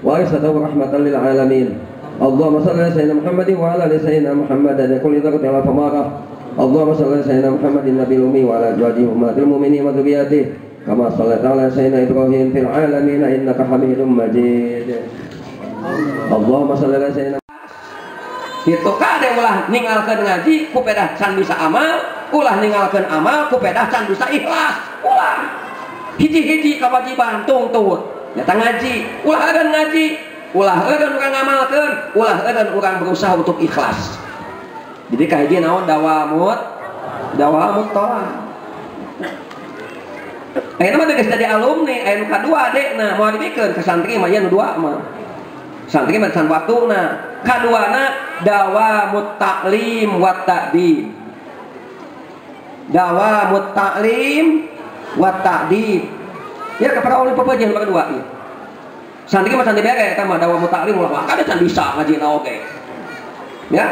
وأرسلته رحمة للعالمين. اللهم صل على سيدنا محمد وعلى آل سيدنا محمد كل ذرة على فمارة. اللهم صل على سيدنا محمد النبي الأمي وعلى أزواجه أمهات المؤمنين وذرياته كما صليت على سيدنا إبراهيم في العالمين إنك حميد مجيد. اللهم صل على سيدنا Itu kade ulah ninggalkeun ngaji ku pedah can bisa amal, ulah ninggalkeun amal ku pedah can bisa ikhlas. Ulah hiji-hiji kewajiban tungtut nyata ngaji, ulah eureun ngaji, ulah eureun urang ngamalkeun, ulah eureun urang berusaha untuk ikhlas. Jadi kahiji naon dawamut dawamut tolak. Ayeuna mah geus jadi alumni, aya nu kadua adekna moal dibikeun ka santri mah ieu nu dua mah. Santri mah can waktuna. Kaduana dawamut taklim wa ta'dib. Dawamut taklim wa ta'dib. Ya kepada oleh pepejeun nomor dua ieu. Santri mah can dibere eta mah dawamut taklim ulah wah kada can bisa ngajina oge. Ya,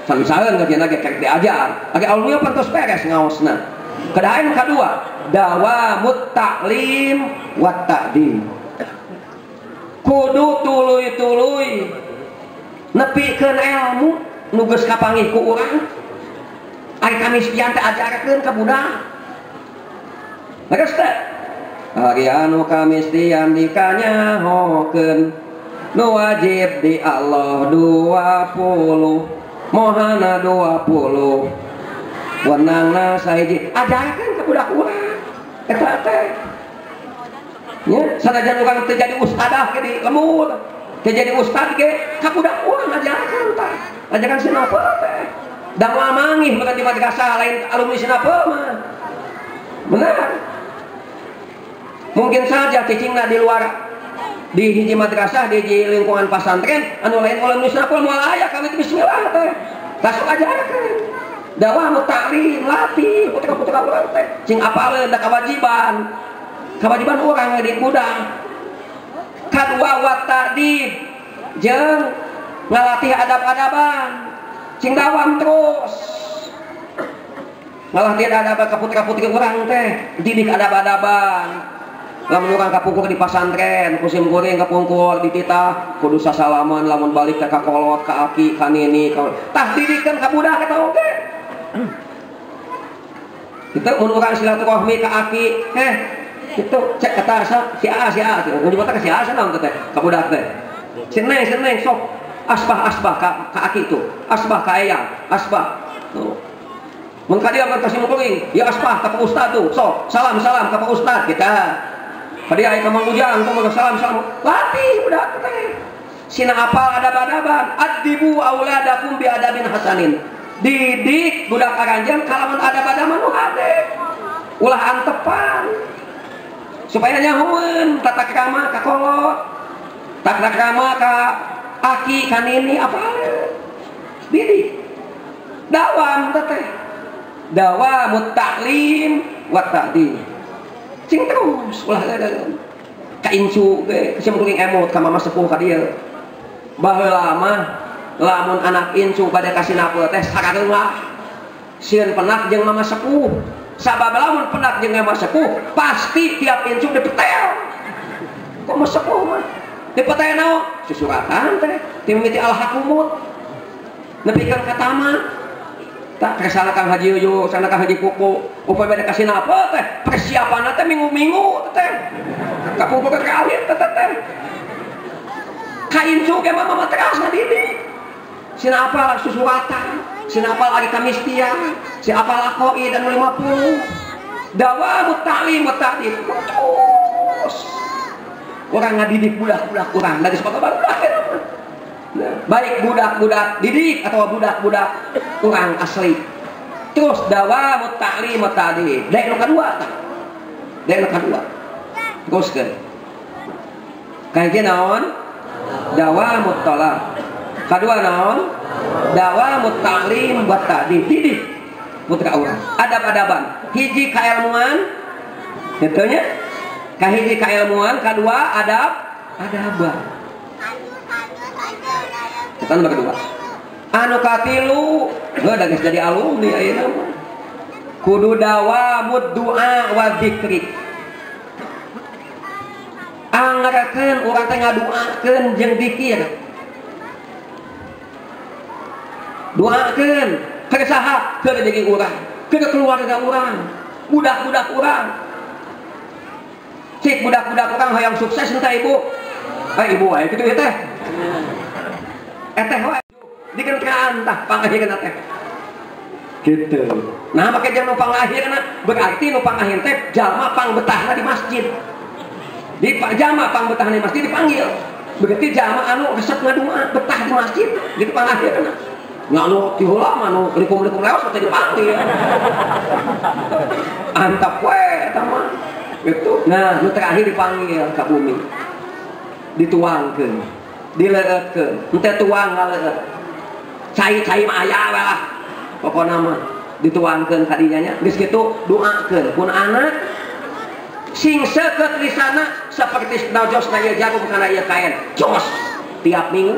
can bisaeun ngajina ge kerek diajar. Age alumni pan tos beres ngaosna. Kedah anu kadua dawamut taklim wa ta'dib. Kudu tuluy-tuluy nepikeun ilmu nu geus kapanggih ku urang. Ari kamistian teh ajarkeun ka budak. Leres teh? Ari anu kamistian dikanyahokeun nu wajib di Allah 20 mohana 20 wenangna sahiji ajarkeun ka budak urang eta teh. Nya sanajan urang teu jadi ustadah ge di lembur, teu jadi ustad ge ka budak urang ajarkeun tah. Ajarkan sinapeu teh. Da moal manggih meureun di madrasah lain alumni sinapeu mah. Benar. Mungkin saja cicingna di luar di hiji madrasah di hiji lingkungan pasantren anu lain alumni sinapeu moal aya kami teh bismillah teh. Tah sok ajarkeun. Dawamu ta'lim latih putra-putra urang teh cing apaleun da kewajiban. Kewajiban orang di budak. Kadua wa ta'dib jeung ngalatih adab-adaban cing dawam terus ngalatih adab ka putra-putri urang teh didik adab-adaban. Lamun urang kapungkur di pasantren kusim kuring kapungkur dititah kudu sasalaman lamun balik teh ka kolot ka aki ka nini tah didikeun ka budak eta oge. Kitu mun urang silaturahmi ka aki itu cek kata si A si A nyebutna ka si A naon teh ka budak teh si neng si neng sok asbah asbah ka aki itu asbah ka eyang asbah tuh mun ka dieu ka simkuring ya asbah ka Pak Ustad tuh sok salam salam ka Pak Ustad kita ka dieu aya ka Mang Ujang tuh salam salam latih budak teh sina apal adab-adaban adibu auladakum bi adabin hasanin didik budak aranjeun kalamun adab-adaban nu hade ulah antepan supaya nyahoeun tata krama ka kolot, tata krama ka aki ka nini apa didik dawam teh dawamut ta'lim wa ta'dib cing terus ulah eureun ka incu ge simkuring emot ka mama sepuh ka dieu baheula mah lamun anak incu bade ka sinapeu teh sakareunglah sieun penak jeung mama sepuh. Sabab lamun penak jeung mama sepuh pasti tiap incu dipetel. Kok mama sepuh mah dipetel naon? Susuratan teh ti mimiti alhakumut nepikeun ka tamat. Tah kesana Kang Haji Yuyu, sana Kang Haji Kuku, upami bade ka sinapeu teh persiapanna teh minggu-minggu teh. Kapungkur ke alit teh teh. Ka incu ge mah mama teras ngadidik. Sina apal susuratan, sina apal ari kamistian, si apal aqoid anu 50. Dawamut ta'lim wa ta'dib. Terus urang ngadidik budak-budak urang dari sekolah barudak eta mah. Baik budak-budak didik atau budak-budak urang asli. Terus dawamut ta'lim wa ta'dib. Dek nu kadua tah. Dek nu kadua. Teruskeun. Kahiji naon? Dawamut talab. Kadua naon? Dawamut ta'lim wa ta'dib. Didik putra urang. Adab-adaban. Hiji kailmuan kitu nya. Kahiji kailmuan, kadua adab adaban. Eta nu kedua. Anu katilu, heuh da geus jadi alumni ayeuna mah. Kudu dawamud du'a wa dzikri. Pangngerekeun urang teh ngaduakeun jeung dikir. Doakeun keur saha? Keur diri urang, keur keluarga urang, budak-budak urang. Cik budak-budak urang hayang sukses entah ibu. Eh ibu wae kitu ieu teh. Eteh wae dikenkaan tah pangakhirna teh. Gitu. Nah, make jeung nu pangakhirna berarti nu pangakhir teh jalma pangbetahna di masjid. Di jalma pangbetahna di masjid dipanggil. Berarti jalma anu resep ngadua betah di masjid gitu pangakhirna. Nya anu ti heula mah anu likum-likum leos teh dipanggil. Antap we eta mah. Gitu. Nah, nu terakhir dipanggil ka bumi. Dituangkeun, dileueutkeun, henteu tuang ngaleueut. Cai-cai mah aya we lah. Pokona mah dituangkeun ka dinya nya. Geus kitu doakeun pun anak sing seukeut lisana saperti najosna ieu jagung kana ieu kaen. Jos tiap minggu.